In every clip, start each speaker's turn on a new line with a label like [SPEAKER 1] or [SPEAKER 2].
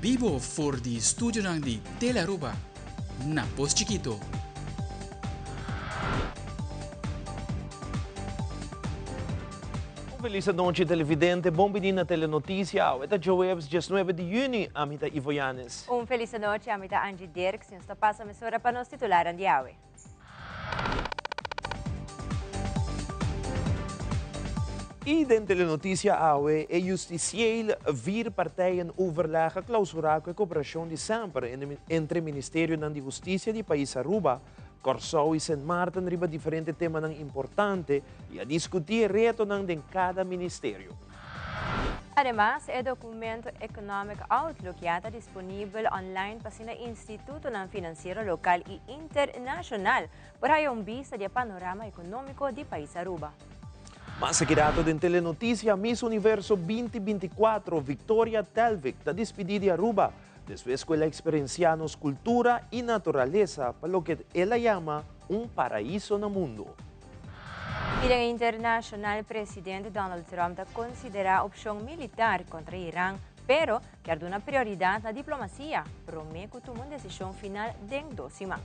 [SPEAKER 1] Bibo for di studionan di Telearuba na Pos Chikito.
[SPEAKER 2] Un felis anochi televidente, bon bini na Telenoticia. Awe ta djoweps 19 di juni, ami ta Ivo Yanes.
[SPEAKER 3] Un felis anochi, ami ta Angie Dirks. Nos ta pasa mesora pa nos titularan di awe.
[SPEAKER 2] Y den Telenoticia awe, e justicieel vierpartijen overleg a clausura cu e cooperacion di semper entre ministerionan di husticia di pais Aruba, Corsou y Sint Maarten riba diferente temanan importante y a discuti e retonan den cada ministerio.
[SPEAKER 3] Ademas, e documento Economic Outlook ya ta disponibel online pa asina institutonan financiero local y internacional por haya un bista di e panorama economico di pais Aruba.
[SPEAKER 2] Mas aki rato den Telenoticia, Miss Universo 2024, Victoria Telvik ta dispidi di Aruba despues cu el a experiencia nos cultura y naturalesa pa loke el a yama un paraiso na mundo.
[SPEAKER 3] Y den internacional, presidente Donald Trump ta considera opcion militar contra Iran, pero kier duna prioridad na diplomacia, prome cu tuma un decision final den 2 siman.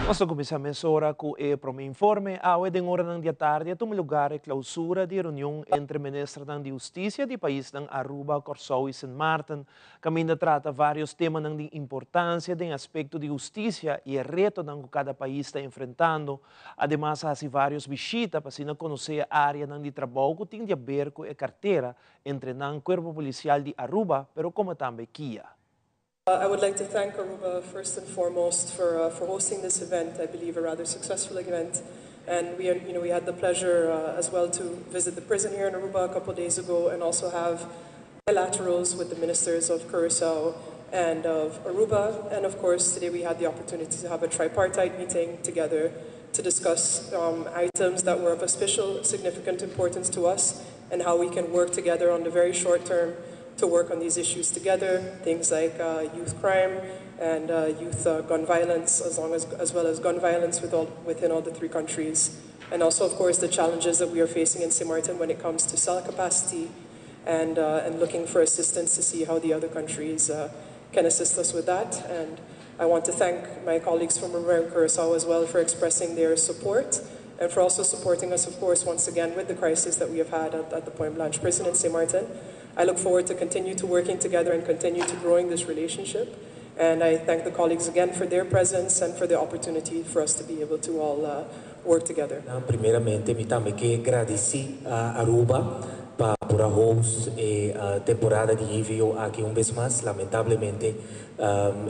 [SPEAKER 2] Nos ta cuminsa mesora cu e prome informe. Awe den oranan di atardi a tuma lugar e clausura di reunion entre ministernan di Husticia di paisnan Aruba, Corsou y Sint Maarten. Caminda a trata varios temanan di importancia den aspecto di husticia y e retonan cu cada pais ta enfrentando. Ademas, a haci varios bishita pa asina conoce areanan di trabou cu tin di haber cu e cartera entre nan Cuerpo Policial di Aruba, pero como tambe KIA.
[SPEAKER 4] I would like to thank Aruba first and foremost for hosting this event, I believe a rather successful event. And we had the pleasure as well to visit the prison here in Aruba a couple days ago and also have bilaterals with the ministers of Curacao and of Aruba. And of course, today we had the opportunity to have a tripartite meeting together to discuss items that were of a special significant importance to us and how we can work together on the very short term to work on these issues together, things like youth crime and youth gun violence, as well as gun violence within all the three countries. And also, of course, the challenges that we are facing in St. Martin when it comes to cell capacity and looking for assistance to see how the other countries can assist us with that. And I want to thank my colleagues from Aruba and Curacao as well for expressing their support and for also supporting us, of course, once again with the crisis that we have had at the Pointe Blanche prison in St. Martin. I look forward to continue to working together and continue to growing this relationship. And I thank the colleagues again for their presence and for the opportunity for us to be able to all work together.
[SPEAKER 5] Primeramente, mi tambe ke gradisí Aruba pa por host e temporada di JVO aki un bes mas. Lamentablemente,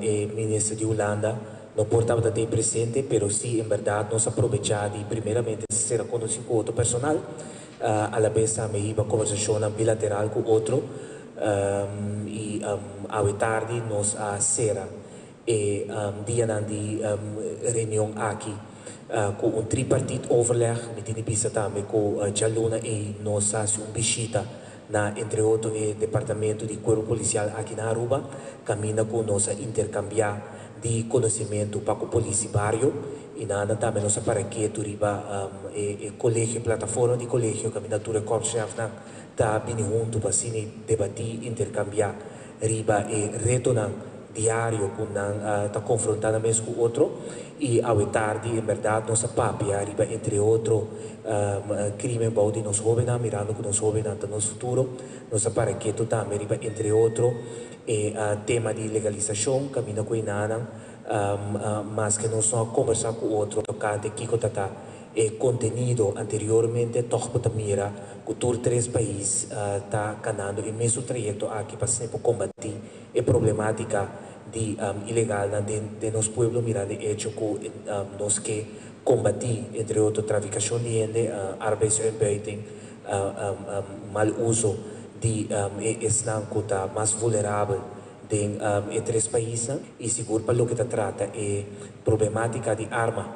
[SPEAKER 5] e minister di Hulanda no por tabata presente, pero si en berdat nos a probechá di primeramente sera konosí ku otro personal, a la bes tambe hiba kombersashon bilateral ku otro i awe tardi nos a sera e dianan di reunion aki ku un tripartite overleg. Mi tin di bisa tambe ku djaluna ei nos a hasi un bishita na entre otro e departamento di Kuerpo Polisial aki na Aruba, kaminda ku nos a interkambiá di konosementu pa ku polis di bario i nan tambe nos a para ketu riba e kolegio, plataforma di kolegio kaminda tur e korpschefnan ta bini huntu pa asina debatí, interkambiá riba e retonan diario ku nan ta konfrontá nan mes ku otro. I awe tardi en berdat nos a papia riba entre otro krimen bou di nos hóbennan, mirando ku nos hóbennan ta nos futuro. Nos a para ketu tambe riba entre otro e tema di legalisashon, kaminda ku einan maske nos no a kombersá ku otro tokante kiko ta e kontenido anteriormente, tòg bo ta mira ku tur tres pais ta kanando e mesun trayekto aki pa asina por kombatí e problemátika di ilegalnan den nos pueblo, mirando e hecho ku nos ke kombatí entre otro trafikashon di hende, arbeidsuitbuiting, mal uso di esnan ku ta mas vulnerabel den e tres paisnan i sigur pa loke ta trata e problemátika di arma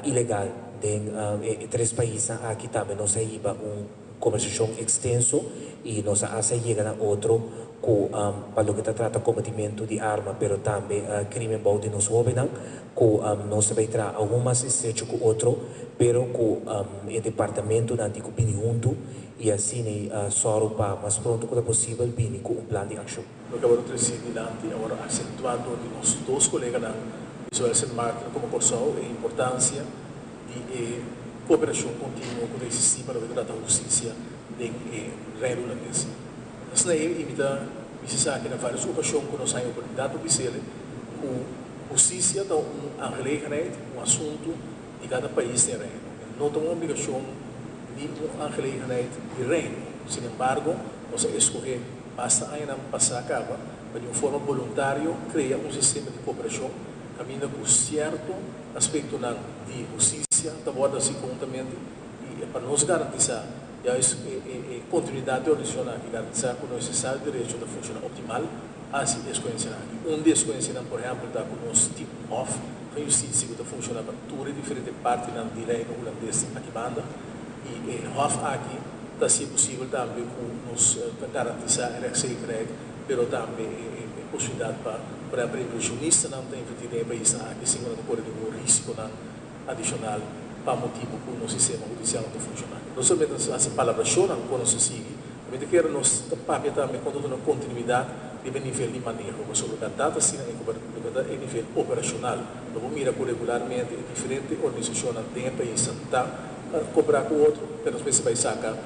[SPEAKER 5] ilegal den e tres paisnan aki tambe nos a hiba un kombersashon ekstenso i nos a yega na otro. Ku pa loke ta trata kometimentu di arma pero tambe krimen bou di nos hóbennan ku nos ta bay traha aun mas estrecho ku otro pero ku e departamentunan tin ku bini huntu i asina sòru pa mas pronto ku ta posibel bini ku un plan di akshon.
[SPEAKER 6] Loke a wòrdu tresí dilanti a wòrdu aksentuá dor di nos dos koleganan di zowel Sint Maarten komo Kòrsou e importansia di e kooperashon kontinuo ku ta eksistí pa loke ta trata hustisia den e Reino Hulandes. Asina ei mi ta bisa esaki na vários okashon ku nos haña oportunidat pa bis'el ku hustisia ta un aangelegenheid, un asuntu di kada pais den Reino. E no ta un obligashon ni un aangelegenheid di Reino. Sin embargo, nos a eskohé basta añanan pasá kaba pa di un forma boluntario krea un sistema di kooperashon kaminda ku sierto aspektonan di hustisia ta wòrdu hasi konhuntamente i pa nos garantisá Juist e continuidad di organisacion aki garantisa cu nos estado di derecho ta funciona optimal, haci e escogencianan aki. Un di e escogencianan, por ehempel, ta cu nos tin un Hof van Justitie cu ta funciona pa tur e diferente partinan di Reino Hulandes aki banda y e Hof aki ta haci posibel tambe cu nos ta garantisa e rechtszekerheid pero tambe e posibilidad pa, por ehempel, inversionistanan ta inverti den e paisnan aki sin cu nan ta core ningun risiconan adishonal pa motibu ku nos sistema hudisial no ta funshoná. No solamente nos ta hasi palabrashonnan ku nos ta sigui, pero mi ta kere nos ta papia tambe kon ta duna kontinuidat riba e nivel di maneho, pasobra loke a ta ta asina e loke ta e nivel operashonal. Lo bo mira ku regularmente e diferente organisashonnan den e paisnan ta koperá ku otro, pero nos mester bai saka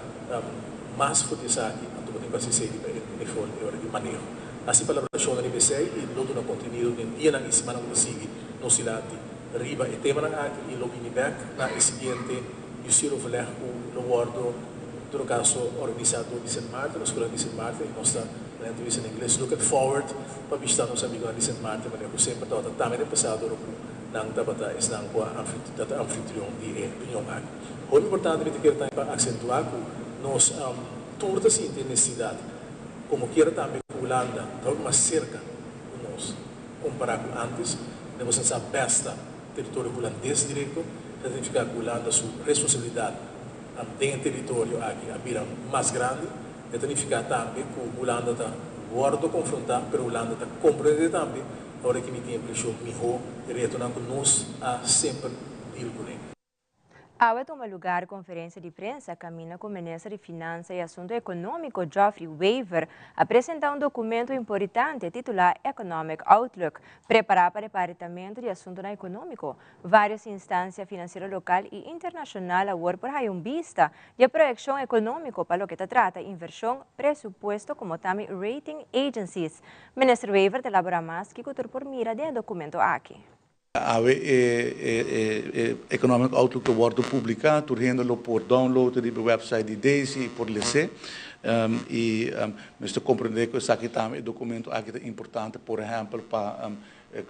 [SPEAKER 6] mas for di esaki, anto bo tin ku hasi esei riba e nivel e ora di maneho. Hasi palabrashonnan riba esei i lo duna kontenido den dianan i simannan ku ta sigui nos dilanti. Riba e temanan aki y lo bini bek na e siguiente Justieroverleg cu lo wordo en todo caso organisa door di Sint Maarten, nos colega di Sint Maarten y nos ta na entrevista na ingles looking forward pa bishita nos amigonan di Sint Maarten manera cu semper tabata tambe den pasado ora cu nan tabata esnan cu a ta anfitrion di e reunion aki. Hopi importante mi ta kere tambe pa accentua cu nos tur ta sinti e necesidad como kiera tambe cu Hulanda ta hopi mas cerca cu nos. Kompará ku ántes, den boso sa bèsta teritorio hulandes direkto, ta signifiká ku Hulanda su responsabilidat den e teritorio aki a bira mas grandi. E ta nifiká tambe ku Hulanda ta wòrdu konfrontá, pero Hulanda ta komprendé tambe ora ki mi tin e preshon mihó e retonan ku nos a semper deal kuné.
[SPEAKER 3] Awe tuma lugar conferencia di prensa caminda cu Minister di Finansa y Asunto Economico Geoffrey Wever a presenta un documento importante titula Economic Outlook, prepara pa Departamento di Asuntonan Economico. Varios instancia financiero local y internacional awor por haya un bista di e proyeccion economico pa loke ta trata inversion, presupuesto como tambe rating agencies. Minister Wever ta elabora mas kico tur por mira den e documento aki.
[SPEAKER 7] Awe e Economic Outlook ta wòrdu publiká, tur hende lo por download riba e website di DESI i por les'é. I mester komprendé ku esaki tambe, e dokumento aki ta importante por ehèmpel pa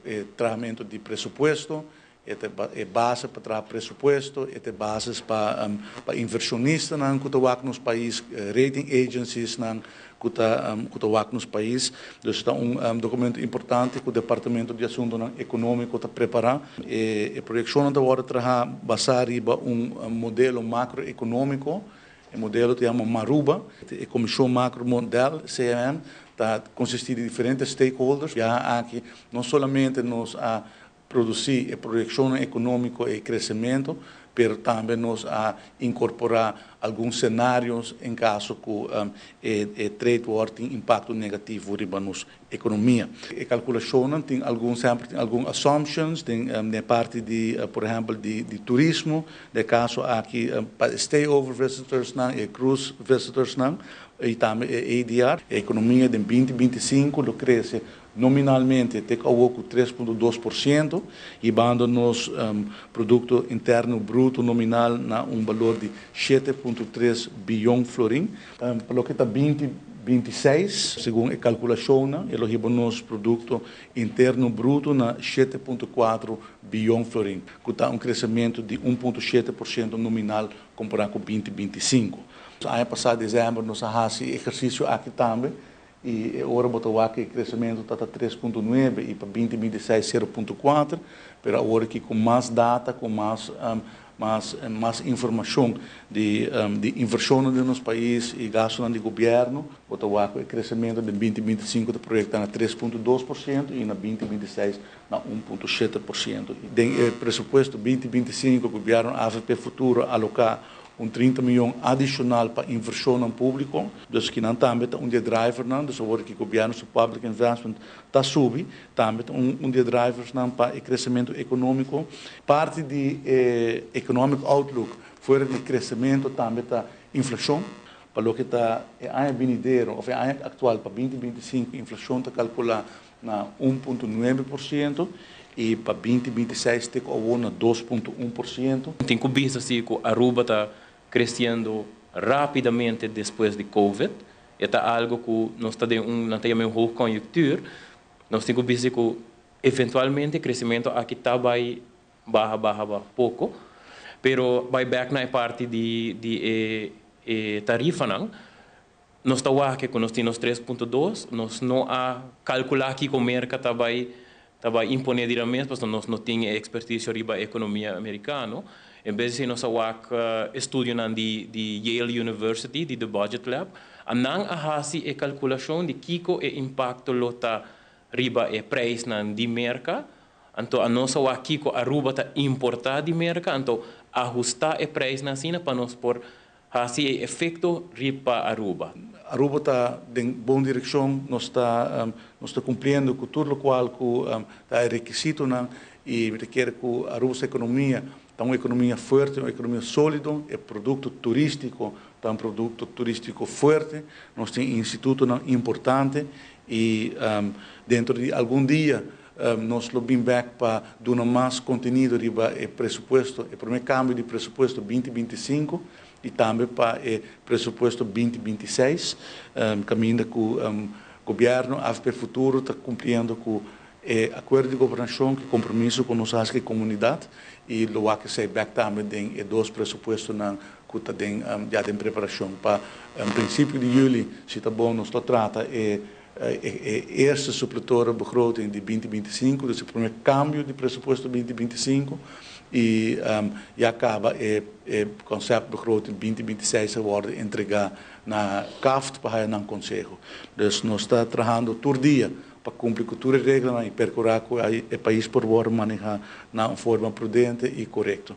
[SPEAKER 7] e trahamentu di presupuesto, e ta e base pa traha presupuesto, e ta e basis pa invershonistanan ku ta wak nos pais, rating agenciesnan ku ta ku ta wak nos pais. Dus ta un dokumento importante ku Departamento di Asuntonan Ekonómiko ta prepará. E proyekshonnan ta wòrdu trahá basá riba un modelo makroekonómiko. E modelo ta yama Maruba. E Komishon Makro Model, CMM, ta konsistí di diferente stakeholders. Biaha aki no solamente nos a produsí e proyekshonnan ekonómiko e kresementu, pero tambe nos a inkorporá algun senarios en kaso ku e trade war tin impakto negativo riba nos ekonomia. E kalkulashonnan tin algun semper tin algun assumptions den e parti di por ehèmpel di turismo, den e kaso aki pa e stay over visitorsnan, e cruise visitorsnan i tambe e ADR. E ekonomia den 2025 lo krese Nominalmente te ku awor ku 3,2%, hibando nos Produkto Interno Bruto nominal na un balor di 7,3 biyon florin. Pa loke ta 2026, segun e kalkulashonnan, e lo hiba nos Produkto Interno Bruto na 7,4 biyon florin, ku ta un kresementu di 1,7% nominal kompará ku 2025. Aña pasá desèmber nos a hasi e ehersisio aki tambe. I e ora bo ta wak e kresementu ta ta 3,9 i pa 2026 0,4, pero awor aki ku mas data, ku mas Mas informashon di invershonnan den nos pais i gastunan di gobièrnu, bo ta wak ku e kresementu den 2025 ta proyektá na 3.2% i na 2026 na 1.7%. Den e presupuesto 2025, gobièrnu AVP Futuro a aloká un 30 mion adishonal pa invershonnan públiko. Dus kinan tambe ta un di e drivernan, dus awor ku gobièrnu su public investment ta subi, tambe ta un di e driversnan pa e kresementu ekonómiko. Parti di e economic outlook, fuera di kresementu, tambe ta inflashon. Pa loke ta e aña binidero, òf e aña aktual pa 2025, inflashon ta kalkulá na 1.9% i pa 2026 te na 2.1%.
[SPEAKER 8] Tin ku bisa si ku Aruba ta kresiendo rápidamente despues di COVID. E ta algu ku nos ta den un un hoogconjunctuur. Nos tin ku bisa ku eventualmente kresementu aki ta bai baha, baha, baha poko. Pero bai back na parti di e tarifanan. Nos ta ku nos tin 3.2, nos no a kalkulá kiko Merka ta bai imponé direktamente, pasobra nos no tin expertise riba ekonomia amerikano. En bes di nos a wak estudio di Yale University, di The Budget Lab, nan a hasi e kalkulashon di kiko e impakto lo ta riba e prijsnan di Merka. Anto a nos a wak kiko Aruba ta importá di Merka, anto ahustá e prijsnan asina pa nos por hasi e efekto riba Aruba.
[SPEAKER 7] Aruba ta den bon direkshon, nos ta kumpliendo ku tur loke ku ta rekisitonan i mi ke ku Aruba su ekonomia ta un ekonomia fuerte, un ekonomia sólido, e produkto turístiko ta un produkto turístiko fuerte, nos tin institutonan importante i denter di algun dia nos lo bin back pa duna mas kontenido riba e presupuesto, e promé kambio di presupuesto 2025 i tambe pa e presupuesto 2026, kaminda ku gobièrnu AVP Futuro ta kumpliendo ku e akuerdo di gobernashon, ku kompromiso ku nos ku komunidat i lo ku esei back tambe den e dos presupuestonan ku ta den ya den preparashon pa prinsipio di yüli, si ta bon, nos ta trata e eerste suppletoire begroting di 2025, dus e promé kambio di presupuesto 2025 i ya kaba e conceptbegroting 2026 a wòrdu entregá na CAFT pa na konseho. Dus nos ta trahando tur dia pa kumpli ku tur regla i perkurá ku e pais por manehá na un forma prudente i korekto.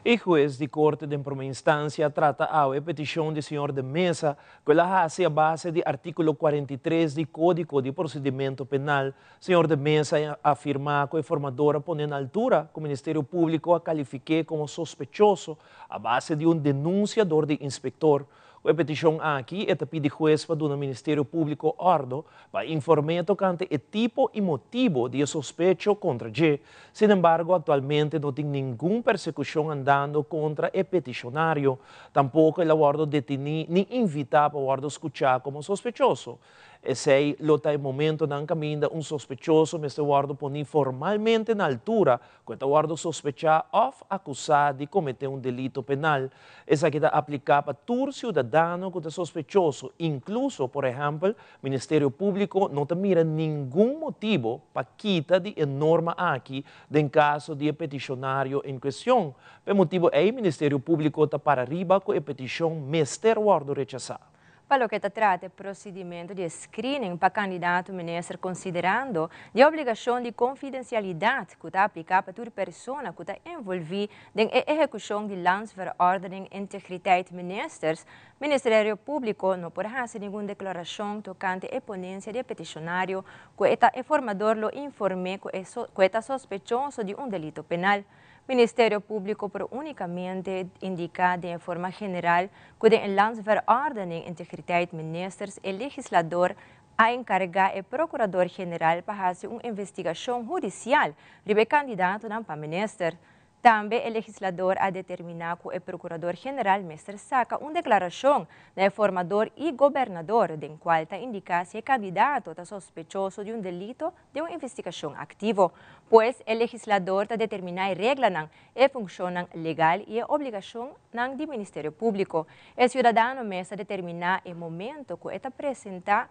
[SPEAKER 2] E hues di Korte di Promé Instansia a trata a petishon di señor de Meza, ku el a hasi a base di artíkulo 43 di Kódigo di Prosedimentu Penal. Señor de Meza a afirmá ku e formador a pon'é na altura ku Ministerio Públiko a kalifik'é komo sospechoso a base di un denunsia di inspektor. E petishon aki ta pidi hues pa duna Ministerio Públiko òrdu pa informá tokante e tipo i motibu di sospecho kontra dje. Sin embargo, aktualmente no tin ningun persekushon andando kontra e petishonario. Tampoko el a wòrdu detené ni invitá pa wòrdu skuchá komo sospechoso. Esei lo ta e momentonan kaminda un sospechoso mester wòrdu poní formalmente na altura ku ta wòrdu sospechá òf akusá di kometé un delito penal. Esaki ta apliká pa tur siudadano ku ta sospechoso, inkluso, por ehèmpel, Ministerio Públiko no ta mira ningun motibu pa kita di e norma aki den kaso di petishonario en kuestion. Pa e motibu ei, Ministerio Públiko ta para riba ku e petishon mester wòrdu rechasá.
[SPEAKER 3] Pa loke ta trata prosedimentu di screening pa kandidato minister, konsiderando e obligashon di konfidensialidat ku ta apliká pa tur persona ku ta envolví den ehekushon di Landsverordening Integriteit Ministers, Ministerio Públiko no por hasi ningun deklarashon tokante e ponensia di petishonario ku e formador lo inform'é ku e ta sospechoso di un delito penal. Ministerio Públiko por únikamente indiká di forma general ku den Landsverordening Integriteit Ministers e legislador a enkargá e prokurador general pa hasi un investigashon hudisial riba kandidatonan pa minister. Tambe e legislador a determiná ku e prokurador general mester saka un deklarashon na formador i gobernador, den kual ta indiká si e kandidato ta sospechoso di un delito den un investigashon aktivo. Pues e legislador ta determiná e reglanan, e funshon legal i e obligashonnan di Ministerio Públiko. E siudadano mes ta determiná e momento ku e ta presentá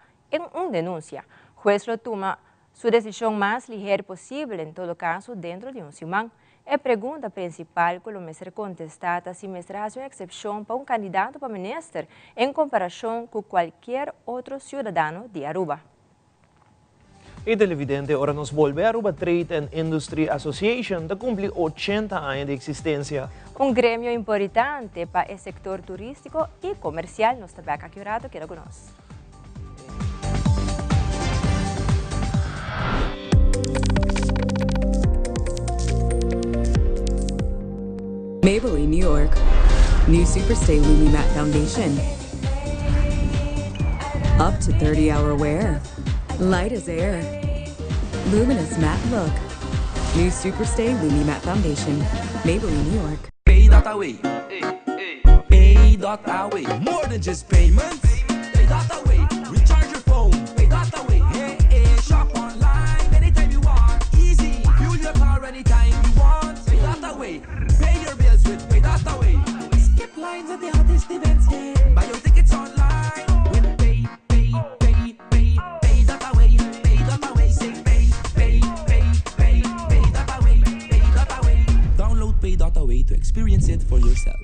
[SPEAKER 3] un denunsia. Hues lo tuma su desishon mas lihé posibel, en todo kaso, denter di un siman. E pregunta principal cu lo mester contesta ta si mester haci un excepcion pa un candidato pa minister en comparacion cu cualkier otro ciudadano di Aruba.
[SPEAKER 2] E televidente, ora nos bolbe Aruba Trade and Industry Association ta cumpli 80 aña di existencia.
[SPEAKER 3] Un gremio importante pa e sector turistico y comercial. Nos ta bek aki un rato, keda cu nos.
[SPEAKER 9] Maybelline New York. New Superstay Lumi Matte Foundation. Up to 30-hour wear. Light as air. Luminous matte look. New Superstay Lumi Matte Foundation. Maybelline New York.
[SPEAKER 10] Pay.away. Pay.away. More than just payments. Pay.away. Recharge your phone. Pay.away. Hey, hey. Shop online anytime you want. Easy. Fuel your car anytime you want. Pay.away. Pay your bills with Pay.away. Skip lines at the hottest events. Yeah. Buy your tickets online with Pay, Pay, Pay, Pay, Pay.away. Pay.away. Say Pay, Pay, Pay, Pay, Pay.away. Pay.away. Download Pay.away to experience it for yourself.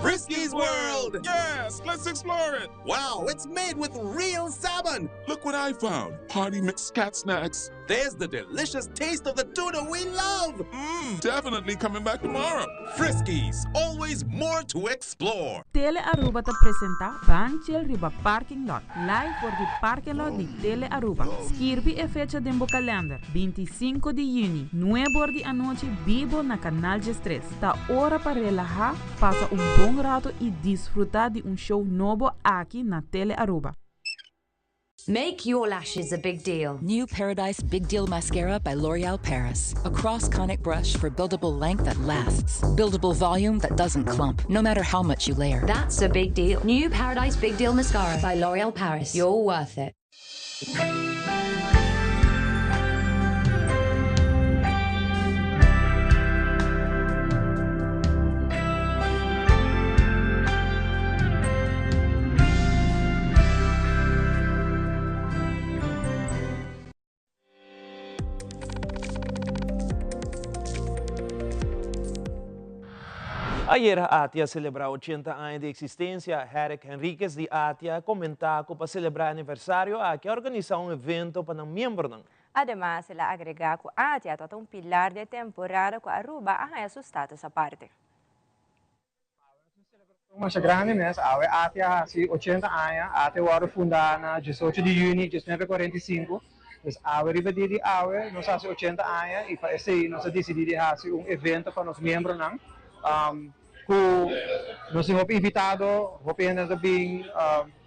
[SPEAKER 11] Friskies World! Yes, let's explore it! Wow, it's made with real salmon! Look what I found! Party mix cat snacks. There's the delicious taste of the tuna we love! Mmm, definitely coming back tomorrow. Friskies, always more to explore!
[SPEAKER 12] Tele Aruba ta presenta Ban Chill riba Parking Lot, live for di parking lot di Tele Aruba. Skirbi e fecha den bo kalender, 25 di juni, 9 or di anochi bibo na Canal 13. Ta ora pa relaha, pasa un bon rato y disfruta di un show nobo aki na Tele Aruba.
[SPEAKER 13] Make your lashes a big deal.
[SPEAKER 14] New Paradise Big Deal Mascara by L'Oreal Paris. A cross conic brush for buildable length that lasts. Buildable volume that doesn't clump, no matter how much you layer.
[SPEAKER 13] That's a big deal. New Paradise Big Deal Mascara by L'Oreal Paris. You're worth it.
[SPEAKER 2] Ayera ATIA a celebra 80 aña di existencia. Herrick Henriquez di ATIA a comenta cu pa celebra e aniversario aki a organisa un evento pa nan miembronan.
[SPEAKER 3] Ademas el a agrega cu ATIA ta un pilar di e temporada cu Aruba a haya su status aparte.
[SPEAKER 15] Masha grandi mes, awe ATIA a hasi 80 aña, ATIA a wòrdu fundá na 18 di yüni 1945, dus awe riba dia di awe nos hasi 80 aña i pa esei nos a disidí di hasi un evento pa nos miembronan ku nos tin hopi invitado, hopi hende ta bin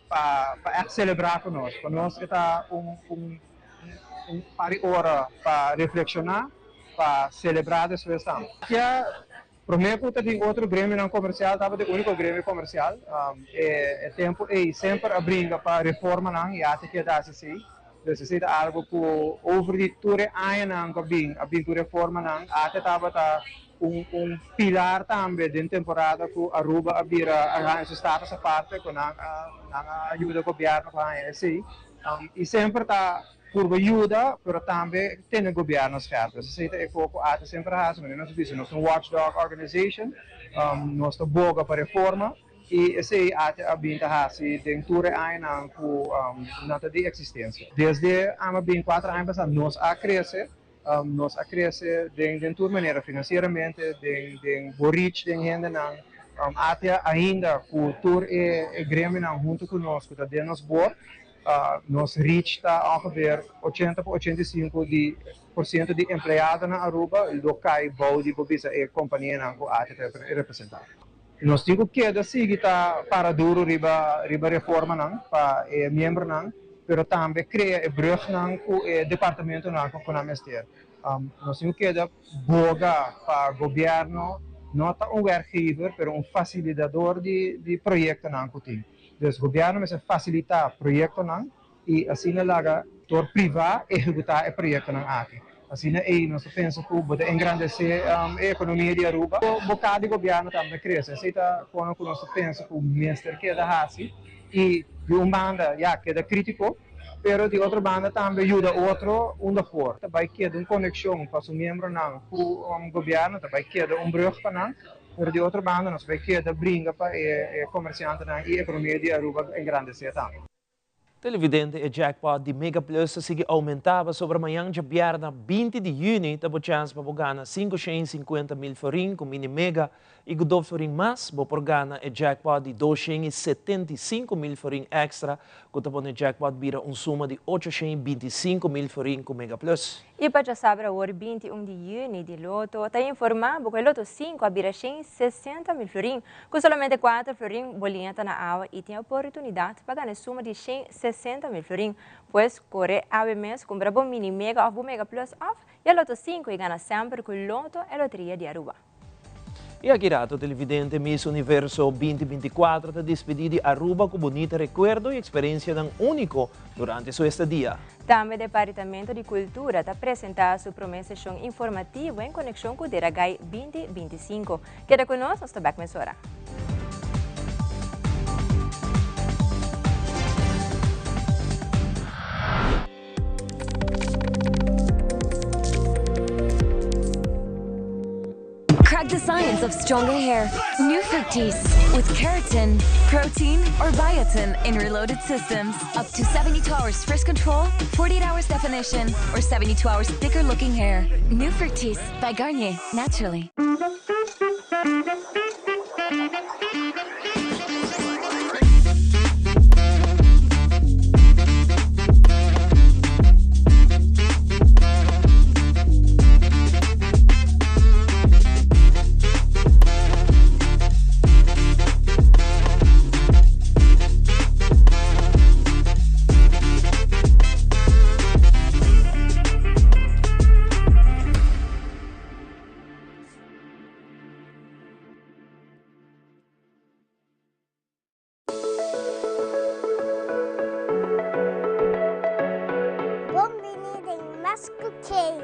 [SPEAKER 15] pa pa ègt selebrá ku nos. Pa nos e ta un un un par di ora pa reflekshoná, pa selebrá despues tambe. ATIA Promé ku ta tin otro gremionan komersial tabata e úniko gremio komersial. E tempu ei semper a bringa pa reformanan i hasta keda hasi esei. Dus esei ta algu ku over di tur e añanan ku a bin, a bin ku reformanan. Ate tabata un un pilar tambe den temporada ku Aruba a bira a haña su status aparte ku nan a nan a yuda gobièrnu pa haña esei. I semper ta Purba yuda, pero tambe tene gobierno scherp. Dus esey ta e co cu ATA semper a haci, manera nos a bisa, nos ta un watchdog organization, nos ta boga pa reforma y esey ATA a bin ta haci den tur e añanan cu nan ta di existencia. Desde ama bin cuater aña pasa nos a crece, nos a crece den tur manera, financieramente, den bo reach den hendenan. ATA ainda cu tur e gremionan hunto cu nos cu ta den nos board, Nos reach ta ongeveer 80 pa 85 di por ciento di empleado na Aruba lo cay bou di por bisa e companianan cu ATT ta representa. Nos tin cu keda sigui ta para duro riba riba reformanan pa e miembronan, pero tambe crea e brugnan cu e departamentonan cu nan mester. Nos tin cu keda boga pa gobierno no ta un werkgever pero un facilitador di di proyectonan cu tin. Dus gobièrnu mester fasilitá proyektonan i asina laga tor privá ehekutá e proyektonan aki. Asina ei nos ta pensa ku bo ta engrandesé e ekonomia di Aruba. Boká di gobièrnu tambe ta krese. Esei ta kono ku nos ta pensa ku mester keda hasi i di un banda ya keda krítiko. Pero di otro banda tambe yuda otro unda por. Ta bay keda un conexion pa su miembronan cu gobierno, ta bay keda un brug pa nan, pero di otro banda nos bay keda bringa pa e comerciantenan y economia di Aruba engrandece tambe.
[SPEAKER 2] Televidente, e jackpot di Mega Plus ta sigui oumentá pasobra mañan djabièrnè 20 di yüni ta bo chèns pa bo gana 550.000 florin ku Mini Mega i ku dos florin mas bo por gana e jackpot di 275.000 florin èkstra ku ta pone jackpot bira un suma di 825.000 florin ku Mega Plus.
[SPEAKER 3] I pa djasabra awor 21 di yüni di Lotto ta informá bo ku e Lotto 5 a bira 160.000 florin. Ku solamente 4 florin bo liña ta na awa i tin oportunidat pa gana e suma di 160.000 florin. Pues kore awe mes kumpra bo Mini Mega òf bo Mega Plus òf e Lotto 5 i gana semper ku Lotto e loteria di Aruba.
[SPEAKER 2] I aki rato televidente Miss Universo 2024 ta despedí di Aruba ku bunita rekuerdo i eksperensianan úniko durante su estadia.
[SPEAKER 3] Tambe Departamento di Kultura ta presentá su promé seshon informativo en konekshon ku Deragai 2025. Keda ku nos, nos ta bèk mesora.
[SPEAKER 16] Crack the science of stronger hair. New Fructis with keratin, protein, or biotin in reloaded systems. Up to 72 hours frizz control, 48 hours definition, or 72 hours thicker looking hair. New Fructis by Garnier, naturally.
[SPEAKER 17] Bon bini den Mas Ku Kei!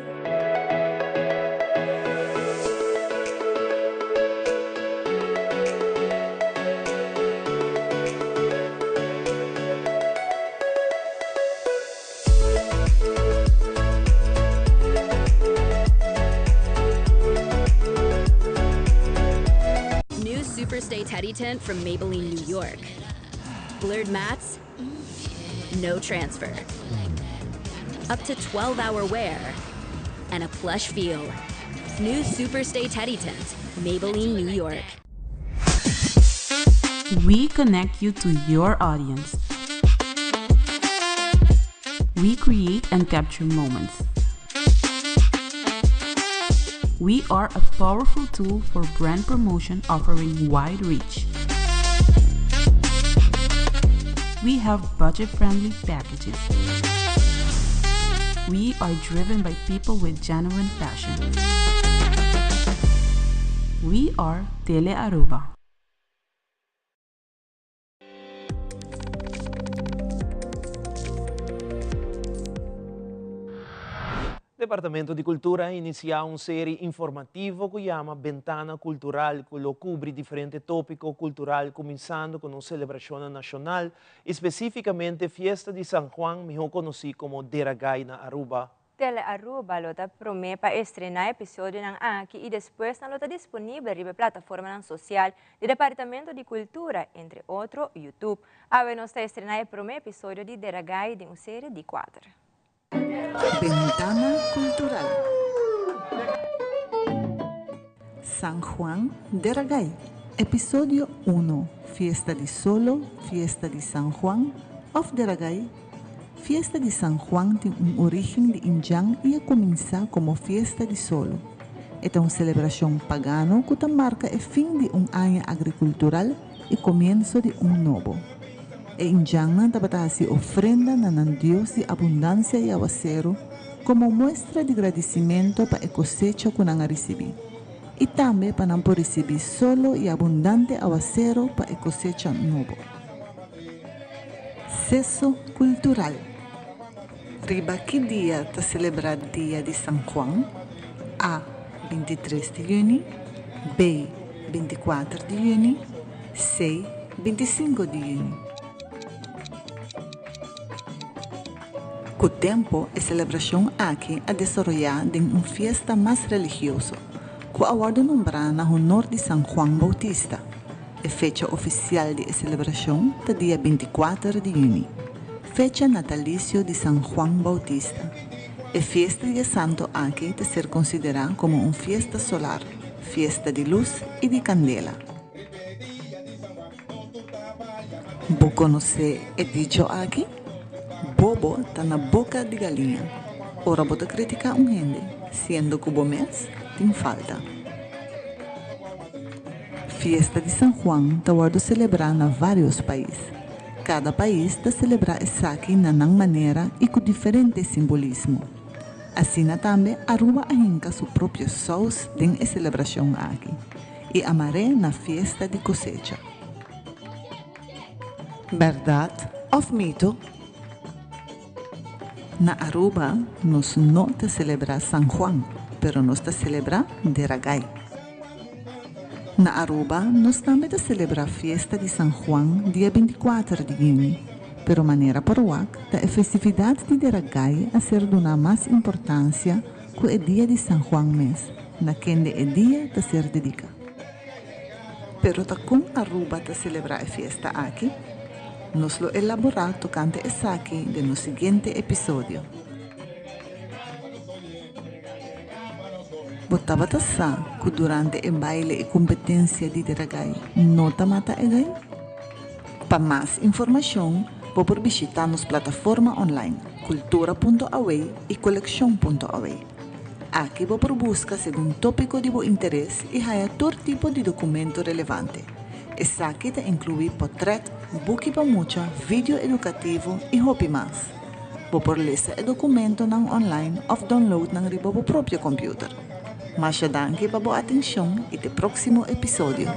[SPEAKER 18] New Superstay Teddy Tint from Maybelline New York. Blurred mats, no transfer. Up to 12 hour wear and a plush feel. New Superstay Teddy Tint, Maybelline New York.
[SPEAKER 12] We connect you to your audience. We create and capture moments. We are a powerful tool for brand promotion offering wide reach. We have budget friendly packages. We are driven by people with genuine passion. We are Tele Aruba.
[SPEAKER 2] Departamento di Cultura a inicia un serie informativo cu yama Bentana Cultural cu lo cubri diferente topico cultural cuminsando cu nos celebracionnan nacional y specificamente Fiesta di San Juan miho conoci como Deragai na Aruba.
[SPEAKER 3] Tele Aruba lo ta prome pa estrena episodionan aki y despues nan lo ta disponibel riba e plataformanan social di Departamento di Cultura, entre otro YouTube. Awe nos ta estrena e prome episodio di Deragai den un serie di kuater.
[SPEAKER 19] Bentana Cultural. San Juan Deragai, Episodio uno, Fiesta di Solo, Fiesta di San Juan of Deragai Fiesta di San Juan tin un orígen di indjan i a kuminsá komo Fiesta di Solo. E ta un selebrashon pagano ku ta marka e fin di un aña agrikultural i komienso di un nobo. E indjannan tabata hasi ofrenda na nan dios di abundansia i awaseru komo muestra di gradisimentu pa e kosecha ku nan a risibí, i tambe pa nan por risibí solo i abundante awaseru pa e kosecha nobo. Seso kultural. Riba ki dia ta selebrá Dia di San Juan? A. 23 di yüni B. 24 di yüni C. 25 di yüni. Ku tempu e selebrashon aki a desaroyá den un fiesta mas religioso, ku a wòrdu nombrá na honor di San Juan Bautista. E fecha ofisial di e selebrashon ta dia bintikuater di yüni, fecha natalisio di San Juan Bautista. E fiesta di e santu aki ta ser konsiderá komo un fiesta solar, fiesta di lus i di kandela. Bo konosé e dicho aki? Bobo ta na boka di galiña. Ora bo ta kritiká un hende, siendo ku bo mes tin falta. Fiesta di San Juan ta wòrdu selebrá na vários pais. Kada pais ta selebrá esaki na nan manera i ku diferente simbolismo. Asina tambe Aruba a hinka su propio sous den e selebrashon aki i a mar'é na fiesta di kosecha. Bèrdat òf mito? Na Aruba nos no ta selebrá San Juan, pero nos ta selebrá Deragai. Na Aruba nos tambe ta selebrá fiesta di San Juan dia bintikuater di yüni, pero manera por wak ta e festividat di Deragai a ser duná mas importansia ku e dia di San Juan mes, na kende e dia ta ser dediká. Pero ta kon Aruba ta selebrá e fiesta aki? Nos lo elaborá tokante esaki den nos siguiente episodio. Bo tabata sa ku durante e baile i kompetensia di Deragai no ta mata e gai? Pa mas informashon bo por bishitá nos plataforma online kultura punto aw i kolekshon punto aw. Aki bo por buska segun tópiko di bo interes i haña tur tipo di dokumento relevante. Esaki ta inkluí potrèt, buki pa mucha, video edukativo i hopi mas. Bo por lesa e dokumentonan online òf download nan riba bo propio kòmpiuter. Masha danki pa bo atenshon i te próksimo episodio!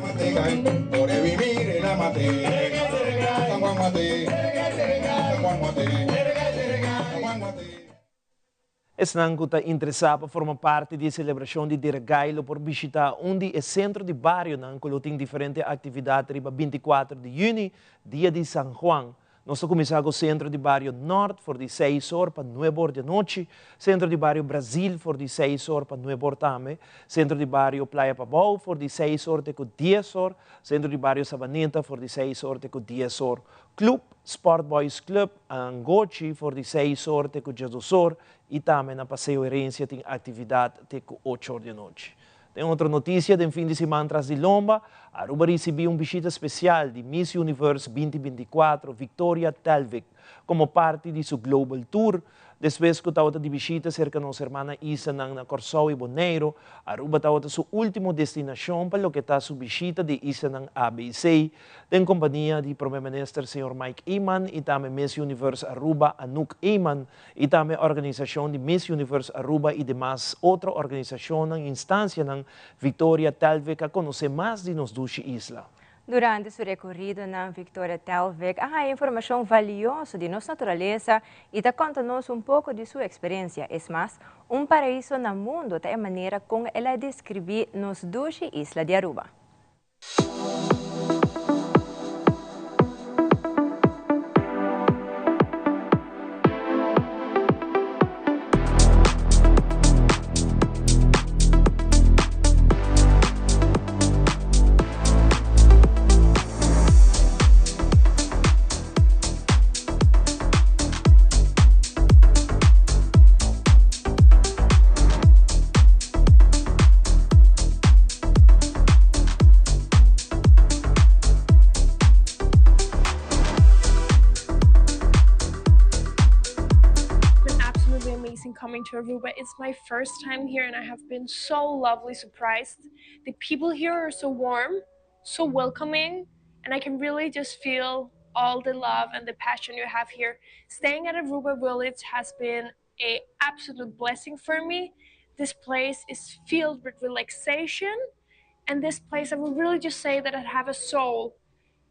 [SPEAKER 2] Esnan ku ta interesá pa forma parti di e selebrashon di Deragai lo por bishitá un di e sentro di barionan ku lo tin diferente aktividat riba 24 di yüni, dia di San Juan. Nos ta kuminsá ku sentro di bario Nort for di seis or pa nuebe or di anochi, sentro di bario Brazil for di seis or pa nuebe or tambe, sentro di bario Playa Pabou for di seis or te ku dies or, sentro di bario Sabaneta for di seis or te ku dies or. Club, Sport Boys Club, Angochi for di seis or te ku diesdos or y tambe na Paseo Herencia tin actividad te ku ocho or di anochi. Den otro noticia, den fin di siman tras di lomba, Aruba ricibi un bishita special di Miss Universe binti binticuatro, Victoria Telvik, como parti di su Global Tour. Despues ku tabata di bishita serka nos hermana islanan na Kòrsou i Boneiru, Aruba tabata su último destinashon pa loke ta su bishita di islanan ABC, den kompania di Prome Minister señor Mike Eman i tambe Miss Universe Aruba Anouk Eman i tambe organisashon di Miss Universe Aruba i demas otro organisashonnan i instansianan, Victoria Telvik a konosé mas di nos dushi isla.
[SPEAKER 3] Durante su rekoridonan Victoria Telvik a haña informashon valioso di nos naturalesa i ta konta nos un poko di su eksperensia. Es mas, un paraiso na mundu ta e manera kon el a deskribí nos dushi isla di Aruba.
[SPEAKER 20] Coming to Aruba. It's my first time here and I have been so lovely surprised. The people here are so warm, so welcoming, and I can really just feel all the love and the passion you have here. Staying at Aruba Village has been a absolute blessing for me. This place is filled with relaxation and this place I would really just say that it have a soul.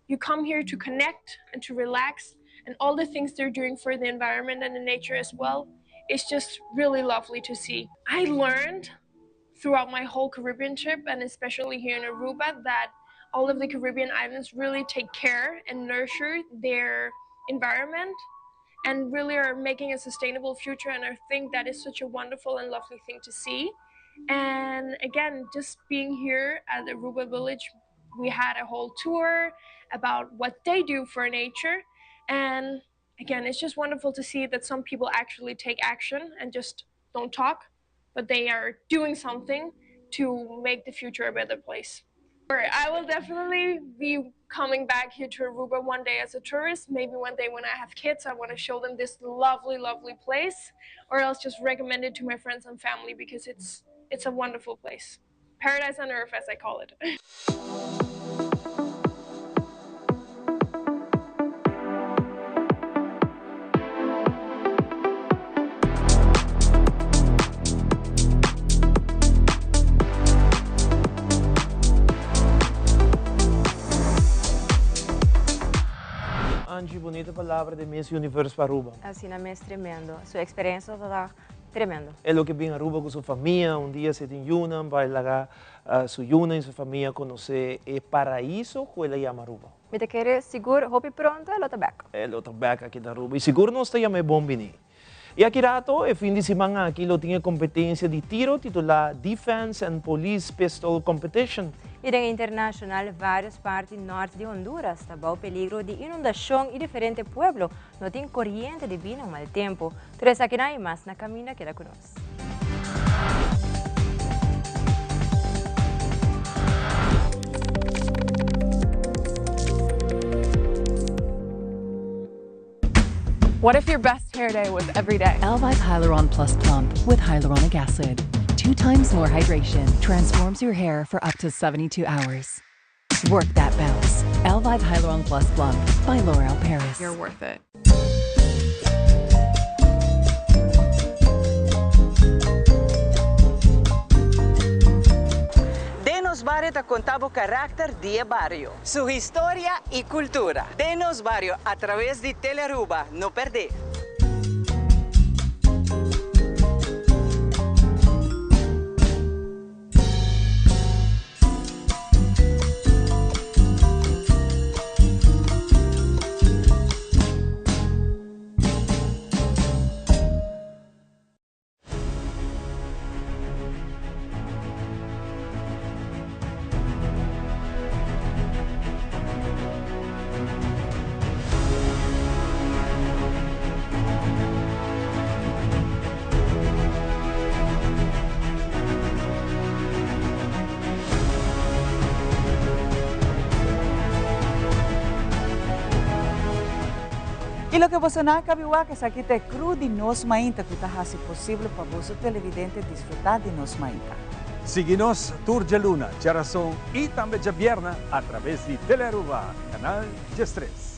[SPEAKER 20] You come here to connect and to relax and all the things they're doing for the environment and the nature as well. It's just really lovely to see. I learned throughout my whole Caribbean trip and especially here in Aruba that all of the Caribbean islands really take care and nurture their environment. and really are making a sustainable future. And I think that is such a wonderful and lovely thing to see. And again, just being here at the Aruba Village, we had a whole tour about what they do for nature. And again, it's just wonderful to see that some people actually take action and just don't talk, but they are doing something to make the future a better place. I will definitely be coming back here to Aruba one day as a tourist. Maybe one day when I have kids, I want to show them this lovely, lovely place, or else just recommend it to my friends and family because it's it's a wonderful place. Paradise on earth, as I call it.
[SPEAKER 2] Angie, bunita palabra di Miss Universe pa Aruba.
[SPEAKER 3] Asina mes tremendo. Su experiencia ta tremendo.
[SPEAKER 2] E lo ke bin Aruba cu su famia, un dia si tin yunan bay laga su yunan y su famia conoce e paraiso cu el a yama Aruba.
[SPEAKER 3] Mi ta kere sigur hopi pronto e lo ta bek.
[SPEAKER 2] E lo ta bek aki na Aruba y sigur nos ta yama e bon bini. Y aki rato e fin di siman aki lo tin e competencia di tiro titula Defense and Police Pistol Competition.
[SPEAKER 3] Y den internacional varios parti nort di Honduras ta bao peligro di inundacion y diferente pueblo no tin coriente debi na un mal tempo. Tur esakinan y mas na caminda keda cu nos.
[SPEAKER 21] What if your best hair day was every day?
[SPEAKER 14] Elvive Hyaluron Plus Plump with hyaluronic acid. Two times more hydration transforms your hair for up to 72 hours. Work that bounce. Elvive Hyaluron Plus Plump by L'Oreal Paris.
[SPEAKER 21] You're worth it.
[SPEAKER 22] Den Nos Bario ta conta bo caracter di e bario, su historia y cultura. Den Nos Bario a traves di Telearuba, no perde!
[SPEAKER 23] Y loke boso nan a cabi wak esaki ta e crew di Nos Mainta cu ta haci posibel pa boso televidente disfruta di Nos Mainta.
[SPEAKER 24] Sigui nos tur djaluna, djarason y tambe djabierna a traves di Telearuba, canal 13.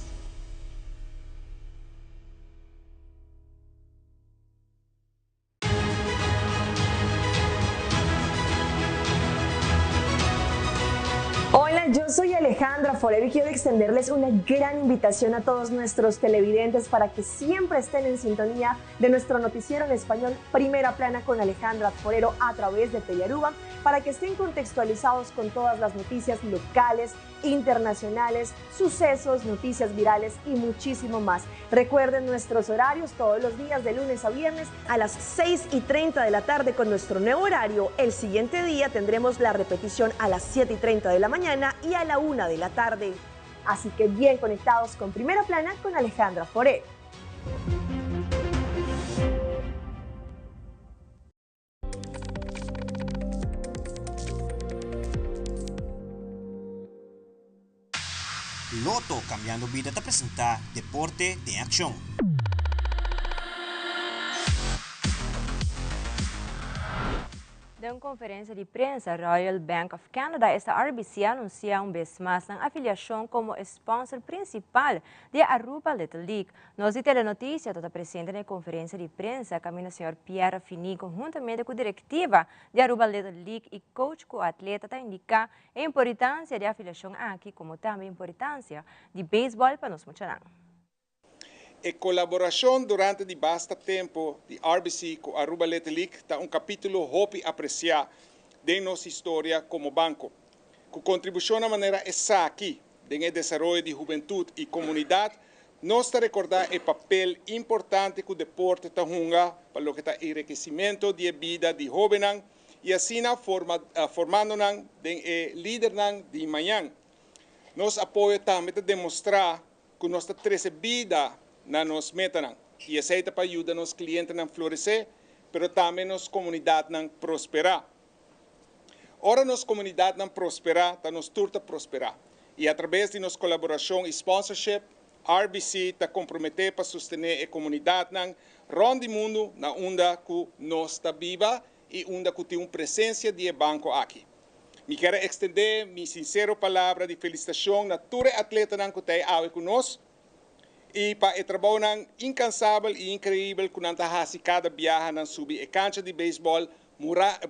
[SPEAKER 25] Hola, yo soy Alejandra Forero y quiero extenderles una gran invitación a todos nuestros televidentes para que siempre estén en sintonía de nuestro noticiero en español Primera Plana con Alejandra Forero a través de Telearuba, para que estén contextualizados con todas las noticias locales, internacionales, sucesos, noticias virales y muchísimo más. Recuerden nuestros horarios todos los días de lunes a viernes a las 6 y 30 de la tarde con nuestro nuevo horario. El siguiente día tendremos la repetición a las 7 y 30 de la mañana y a la 1 de la tarde. Así que bien conectados con Primera Plana con Alejandra Forero.
[SPEAKER 26] Lotto Cambiando Bida ta presenta Deporte den Accion.
[SPEAKER 3] Den un conferencia di prensa, Royal Bank of Canada, esta RBC, a anuncia un bes mas nan afiliacion como e sponsor principal di Aruba Little League. Nos di Telenoticia ta ta presente na e conferencia di prensa caminda señor Pierre Fini conhuntamente cu directiva di Aruba Little League y coach cu atleta ta indica e importancia di e afiliacion aki como tambe e importancia di baseball pa nos muchanan.
[SPEAKER 27] E colaboracion durante di basta tempo di RBC cu Aruba Little League ta un capitulo hopi aprecia den nos historia como banco. Cu contribucionnan manera esaki den e desaroyo di hubentud y comunidad, Nos ta recorda e papel importante cu deporte ta hunga pa loke ta enriquecimento di e bida di hobennan y asina forma formando nan den e lidernan di mañan. Nos apoyo tambe ta demostra cu nos ta trece bida na nos metanan y esey ta pa yuda nos clientenan florece pero tambe nos comunidadnan prospera. Ora nos comunidadnan prospera ta nos tur ta prospera y a traves di nos colaboracion y sponsorship RBC ta compromete pa sostene e comunidadnan rond di mundo na unda cu nos ta biba y unda cu tin un presencia di e banco aki. Mi kier a extende mi sincero palabra di felicitacion na tur e atletanan cu ta e awe cu nos y pa e trabounan incansabel y increibel cu nan ta haci cada biaha nan subi e cancha di baseball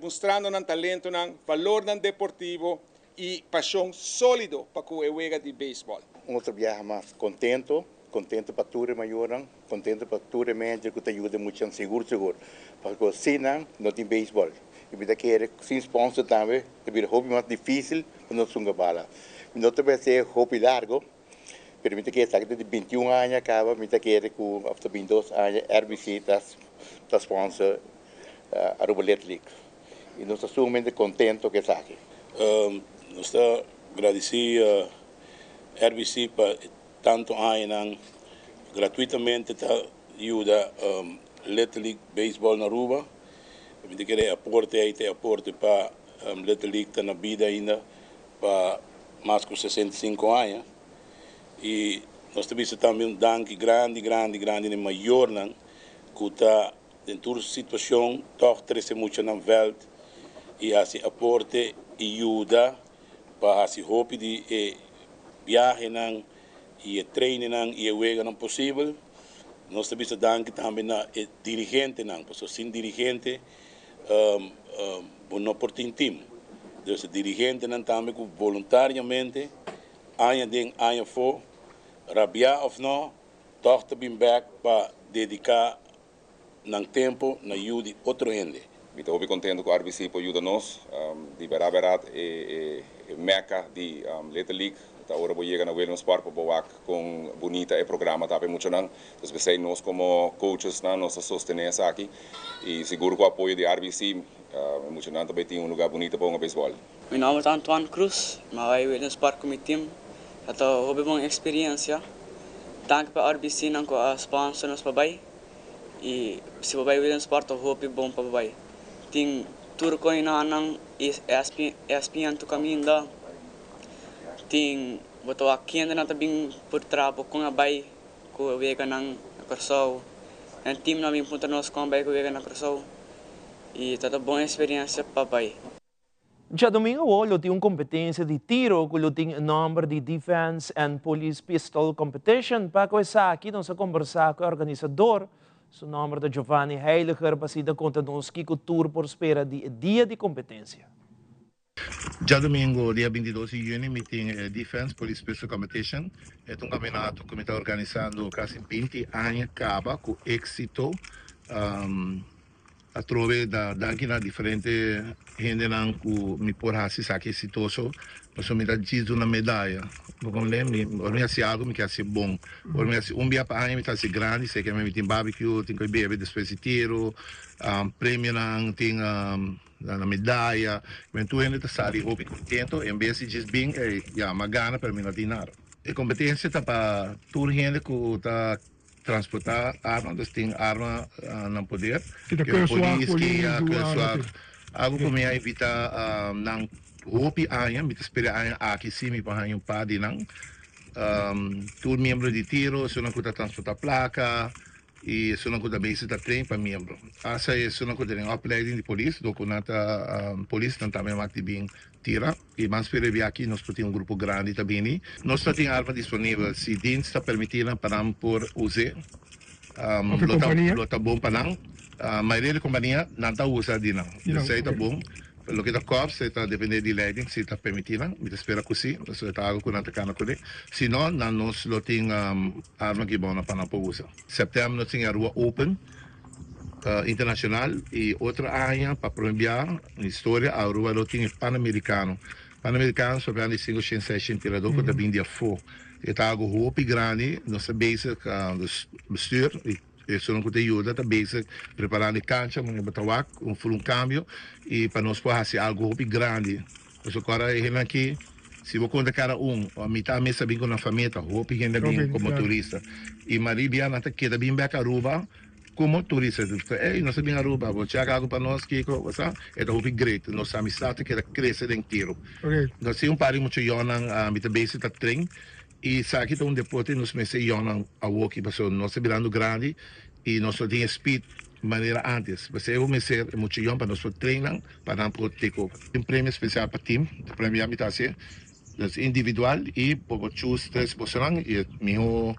[SPEAKER 27] mustrando nan talentonan, valornan deportivo y pasion solido pa cu e wega di baseball.
[SPEAKER 1] Un otro biaha mas contento, contento pa tur e mayornan, contento pa tur e manager cu ta yuda muchanan sigur sigur, pasobra sin nan no tin baseball y mi ta kere sin sponsor tambe ta bira hopi mas dificil pa nos hunga bala. Mi no ta bay haci hopi largo, pero mi ta kere esaki ta di 21 aña caba, mi ta kere cu of ta 22 aña RBC ta sponsor Aruba Little League y nos ta sumamente contento cu esaki.
[SPEAKER 4] Nos ta gradici RBC pa tanto añanan gratuitamente ta yuda Little League Baseball na Aruba. Mi ta kere e aporte ey ta e aporte pa Little League ta na bida ainda pa mas cu 65 aña. Y nos ta bisa tambe un danki grandi, grandi, grandi na e mayornan cu ta den tur situacion toch trece muchanan veld y haci aporte y yuda pa haci hopi di e viahenan y e trainingnan y e weganan posibel. Nos ta bisa danki tambe na e dirigentenan, pasobra sin dirigente bo no por tin team. Dus e dirigentenan tambe cu voluntariamente aña den aña afo, rabia of no, toch ta bin bek pa dedica nan tempo na yuda otro hende.
[SPEAKER 5] Mi ta hopi contento cu RBC por yuda nos di berdad berdad e meca di Little League. Ta ora bo yega na Williamsport pa bo wak con bunita e programa ta pa e muchanan. Entonces p'esey nos como coaches nan nos ta sostene esaki y sigur cu apoyo di RBC e muchanan ta bay tin un lugar bunita pa hunga baseball.
[SPEAKER 6] Mi nomber ta Antoine Cruz, mi a bay Williamsport cu mi team. Ta ta hopi bon experiencia. Danki pa RBC nan cu a sponsor nos pa bay. Y si bo bay Williamsport ta hopi bon pa bo bay. Tin tur coinanan y ESPN tur caminda. Tin bo ta wak kendenan ta bin por traha bo con a bay cu e weganan na Corsou. En team nan a bin puntra nos con a bay cu e wega na Corsou. Y ta ta bon experiencia pa bay.
[SPEAKER 2] Djadomingo awo lo tin un competencia di tiro cu lo tin e nomber di Defense and Police Pistol Competition. Pa cu esaki nos a conversa cu e organisador, su nomber ta Giovanni Heiliger, pa asina conta nos kico tur por spera di e dia di competencia.
[SPEAKER 7] Djadomingo dia 22 di juni mi tin e Defense Police Pistol Competition. E ta un campeonato cu mi ta organisando casi 20 aña caba cu exito. Atrobe da danki na diferente hendenan ku mi por hasi esaki eksitoso, pasobra mi ta djis duna medaya. Bo komprende? Mi ora mi hasi algu mi ke hasi bon. Ora mi hasi un bia pa aña mi ta hasi grandi, seke mi tin barbecue, tin koe bebe despues di tiro, premionan, tin na medaya. Tur hende ta sali hopi kontento en bes di djis bin ey ya mi a gana pero mi no tin nada. E kompetensia ta pa tur hende ku ta transportá arma, dus tin arma nan poder.
[SPEAKER 8] Ki ta
[SPEAKER 7] Ke
[SPEAKER 8] kerswag,
[SPEAKER 7] polis, ki
[SPEAKER 8] polis,
[SPEAKER 7] ya
[SPEAKER 8] douane,
[SPEAKER 7] kerswag.
[SPEAKER 8] asina.
[SPEAKER 7] Algu ku mi a invitá nan hopi aña, mi ta spera e aña aki si mi por haña un par di nan. Tur miembro di tiro, esunnan ku ta transportá plaka i esunnan ku ta bezig ta train pa miembro. Asta esunnan ku ta den opleiding di polis, dor ku nan ta polis, nan tambe a mak di bin tira. I mas spera e aki nos por tin un grupo grandi ta bini. Nos ta tin arma disponibel. Si dienst ta permití nan pa nan por us'é,
[SPEAKER 8] Of e
[SPEAKER 7] lo ta
[SPEAKER 8] kompania?
[SPEAKER 7] lo ta bon pa nan. Mayoria di kompania nan ta usa di nan.
[SPEAKER 8] Di nan,
[SPEAKER 7] Esei ta
[SPEAKER 8] oke.
[SPEAKER 7] bon. Loke ta kòps e ta dependé di leiding si ta permití nan. Mi ta spera ku si, pasobra e ta algu ku nan ta kana kuné. Si no, nan nos lo tin arma gibona pa nan por usa. Sèptèmber nos tin e Aruba Open internacional y otro aña pa prome bia en historia Aruba lo tin e Panamericano. Panamericano so bia di cinco shen seis shen tirador cu ta bin di afo. E ta algo hopi grandi, nos ta bezig, dus bestuur y esunnan cu ta yuda ta bezig preparando e cancha manera bo ta wak, un full un cambio y pa nos por haci algo hopi grandi. Pasobra cu ora e hendenan aki, si bo conta cada un, a mitad mes ta bin cu nan famia, ta hopi hende a bin como turista. Y maria bia nan ta keda bin bek Aruba como turista. Ey, nos a bin Aruba, bo check algo pa nos, kico, bo sa? E ta hopi great. Nos amistad ta keda crece den tiro. Nos tin un par di mucha yonnan, mi ta bezig ta train y esaki ta un deporte nos mester yonnan awoki pasobra nos ta birando grandi y nos no tin e speed manera antes. P'esei bo mester e mucha yon pa nos por train nan pa nan por take over. Tin premio special pa team, e premio ya mi ta haci. Dus individual y bo por choose tres bosonan y e miho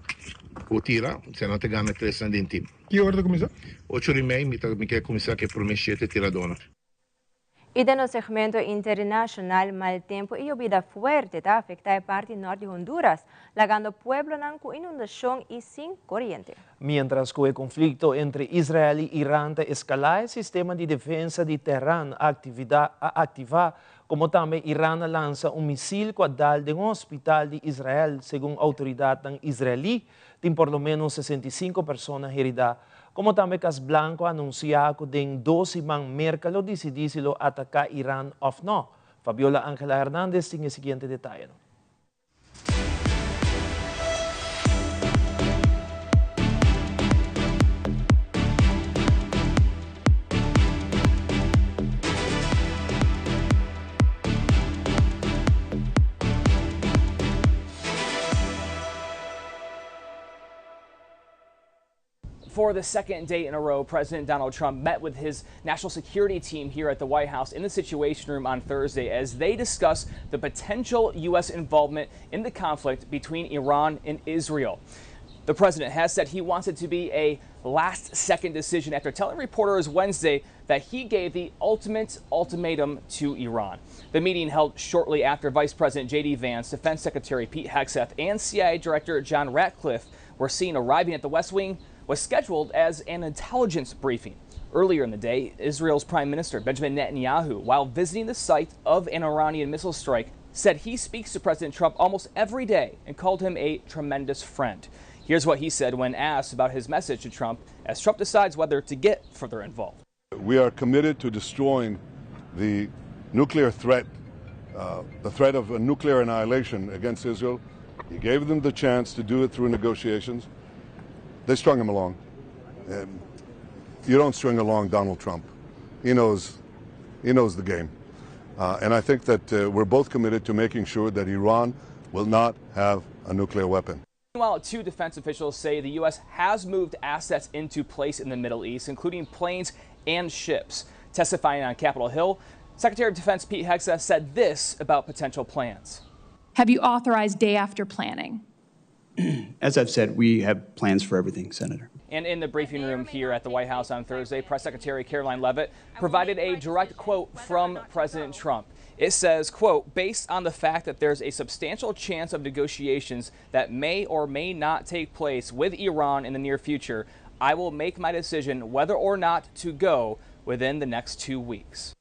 [SPEAKER 7] bo tira, si nan ta gana tresnan den team.
[SPEAKER 8] Ki ora ta cuminsa?
[SPEAKER 7] Ocho ora y mei mi ta mi ke cuminsa cu e prome shete tiradonan.
[SPEAKER 3] Y den nos segmento internacional, mal tempo y yobida fuerte ta afecta e parti nort di Honduras, lagando pueblonan cu inundacion y sin coriente.
[SPEAKER 2] Mientras cu e conflicto entre Israel y Iran ta escala, e sistema di defensa di Tehran a activa Como tambe Iran a lansa un misil cu a dal den un hospital di Israel, segun autoridadnan israelí, tin por lo menos 65 persona herida. Como tambe Cas Blanco a anuncia cu den dos siman Merca lo dicidi si lo ataca Iran of no. Fabiola Angela Hernandez tin e siguiente detayenan.
[SPEAKER 9] For the second day in a row, President Donald Trump met with his national security team here at the White House in the Situation Room on Thursday as they discuss the potential U.S. involvement in the conflict between Iran and Israel. The president has said he wants it to be a last second decision after telling reporters Wednesday that he gave the ultimate ultimatum to Iran. The meeting held shortly after Vice President J.D. Vance, Defense Secretary Pete Hegseth, and CIA Director John Ratcliffe were seen arriving at the West Wing was scheduled as an intelligence briefing. Earlier in the day, Israel's Prime Minister Benjamin Netanyahu, while visiting the site of an Iranian missile strike, said he speaks to President Trump almost every day and called him a tremendous friend. Here's what he said when asked about his message to Trump as Trump decides whether to get further involved.
[SPEAKER 10] We are committed to destroying the nuclear threat, the threat of a nuclear annihilation against Israel. He gave them the chance to do it through negotiations. They strung him along. Um, you don't string along Donald Trump. He knows, he knows the game. and I think that we're both committed to making sure that Iran will not have a nuclear weapon.
[SPEAKER 9] Meanwhile, two defense officials say the U.S. has moved assets into place in the Middle East, including planes and ships. Testifying on Capitol Hill, Secretary of Defense Pete Hegseth said this about potential plans.
[SPEAKER 20] Have you authorized day after planning?
[SPEAKER 11] As I've said, we have plans for everything, Senator.
[SPEAKER 9] And in the briefing room here at the White House on Thursday, Press Secretary Karoline Leavitt provided a direct quote from President Trump. It says, quote, based on the fact that there's a substantial chance of negotiations that may or may not take place with Iran in the near future, I will make my decision whether or not to go within the next two weeks.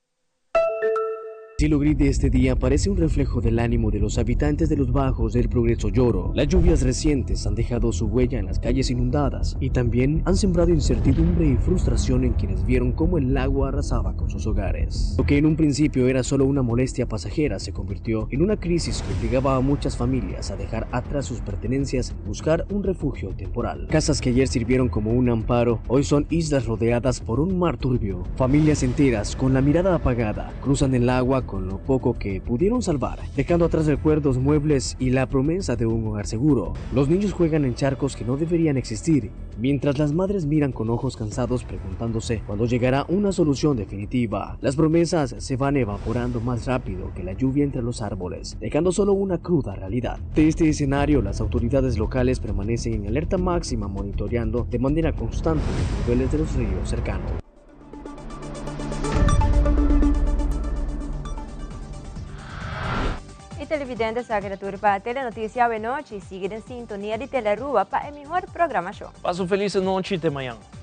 [SPEAKER 13] Cielo gris de este día parece un reflejo del ánimo de los habitantes de los bajos del Progreso Lloro. Las lluvias recientes han dejado su huella en las calles inundadas y también han sembrado incertidumbre y frustración en quienes vieron cómo el agua arrasaba con sus hogares. Lo que en un principio era solo una molestia pasajera se convirtió en una crisis que obligaba a muchas familias a dejar atrás sus pertenencias y buscar un refugio temporal. Casas que ayer sirvieron como un amparo, hoy son islas rodeadas por un mar turbio. Familias enteras con la mirada apagada cruzan el agua con lo poco que pudieron salvar, dejando atrás recuerdos, muebles y la promesa de un hogar seguro. Los niños juegan en charcos que no deberían existir, mientras las madres miran con ojos cansados preguntándose cuándo llegará una solución definitiva. Las promesas se van evaporando más rápido que la lluvia entre los árboles, dejando solo una cruda realidad. De este escenario, las autoridades locales permanecen en alerta máxima monitoreando de manera constante los niveles de los ríos cercanos.
[SPEAKER 3] Y televidente sa ta tur pa Telenoticia awe nochi. Sigui den sintonia di Telearuba pa e mihor programacion.
[SPEAKER 2] Pasa un feliz nochi te mañan.